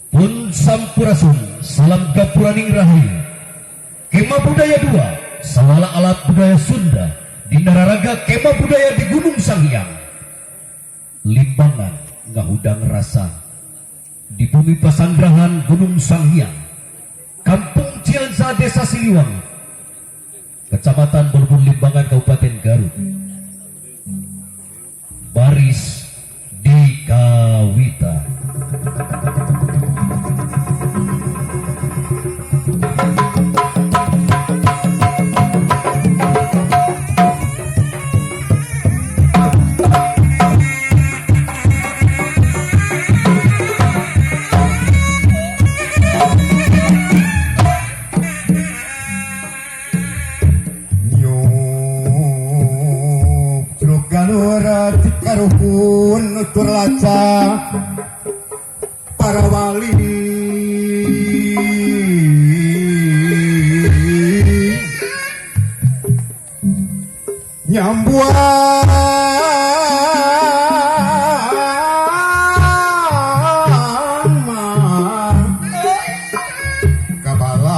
Pun sampurasun, salam gapuraning rahayu. Kemah Budaya 2, sawala alat budaya Sunda di Nararaga Kemah Budaya di Gunung Sanghyang. Limbangan ngahudang rasa di bumi pasanggrahan Gunung Sanghyang, Kampung Ciansa, Desa Siliwangi, Kecamatan Bolbun Limbangan, Kabupaten Garut. Baris di Kawita. Nyup galura tikaruhun nutur laca para wali nyambuang mah kabalarea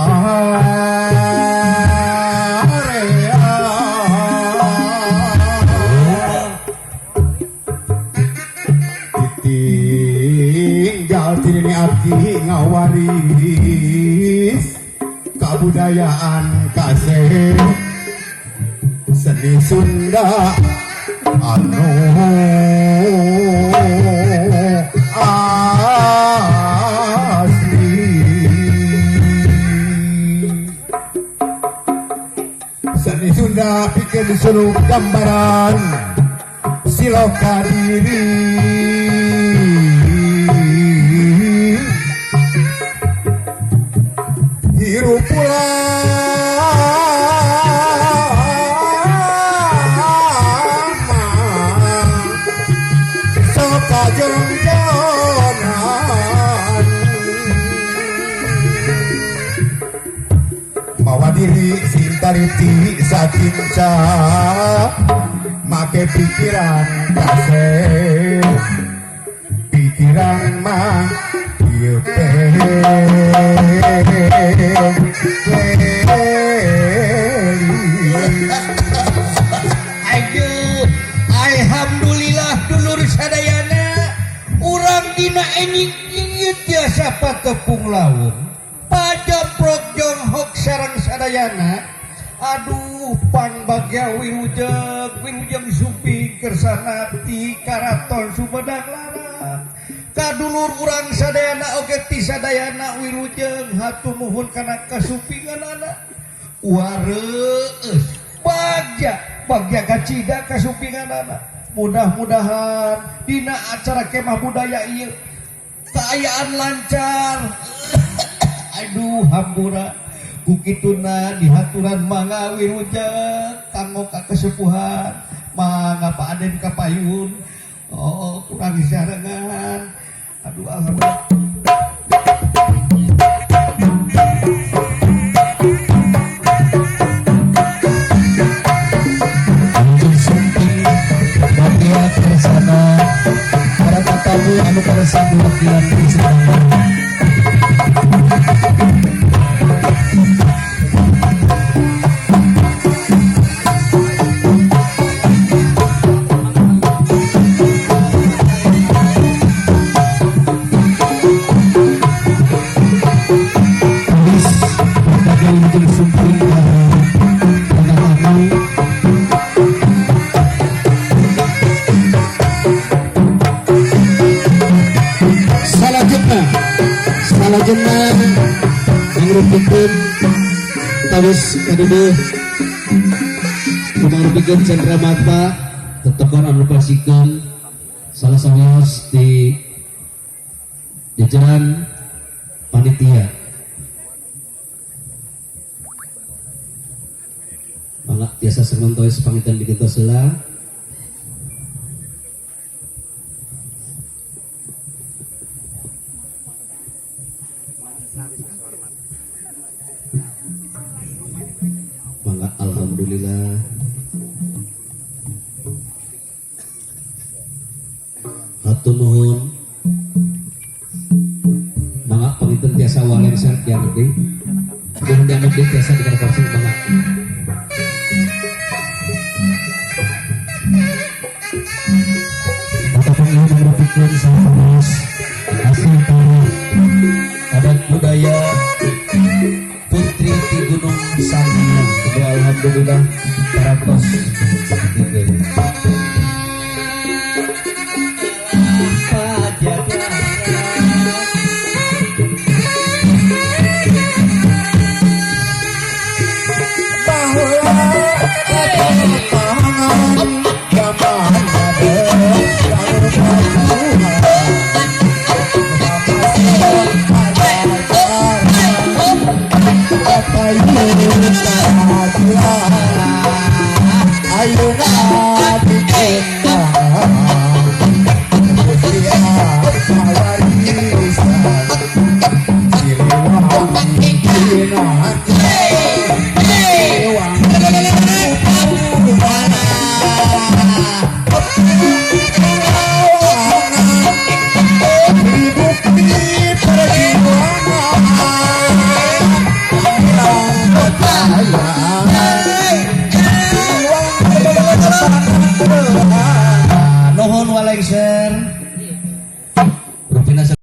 ditinggal tini abdi ngawaris kabudayaan kasih seni Sunda anu asli seni Sunda bikin seluruh gambaran siloka diri hirup ulama soka jongjonan mawa diri sintariti sakinca make pikiran kasih pikiran mah ieu Aduh, alhamdulillah dulur sadayana urang dina enjing ieu tiasa patepung lawung pajamprok jonghok sareng sadayana. Aduh, pangbagya wilujeng wilujeng sumping kersanati karaton Sumedang Larang kadulur urang sadayana oge ti sadayana wilujeng hatur nuhun kana kasumpinganana wareus bagja bagja kacida kasumpinganana. Mudah-mudahan dina acara kemah budaya ieu kaayaan lancar. Aduh, hampura ku kituna dihaturan mangga wilujeng kanggo ka kesepuhan mangga Pak Aden kapayun. Oh, kurang sarengan. Aduh, alhamdulillah. Wilujeng sumping Bagya kersana para tatamu anu karsa diwakilan di sedaya. Tulis berbagai wilujeng sumping para tamu. Salajengna salajengna mangrupikeun tawis kaduduh mangrupikeun cendera mata tetepon anu pasikeun salah sawios di jajaran panitia. Mangga tiasa samantois pangitan digentos heula. Mangga, alhamdulillah. Hatur nuhun. Mangga. Lanjut deui tiasa dina kursi, mangga. Bapak ieu merupakan salah hasil karya adat budaya Putri di Gunung Sanghyang. Alhamdulillah parantos.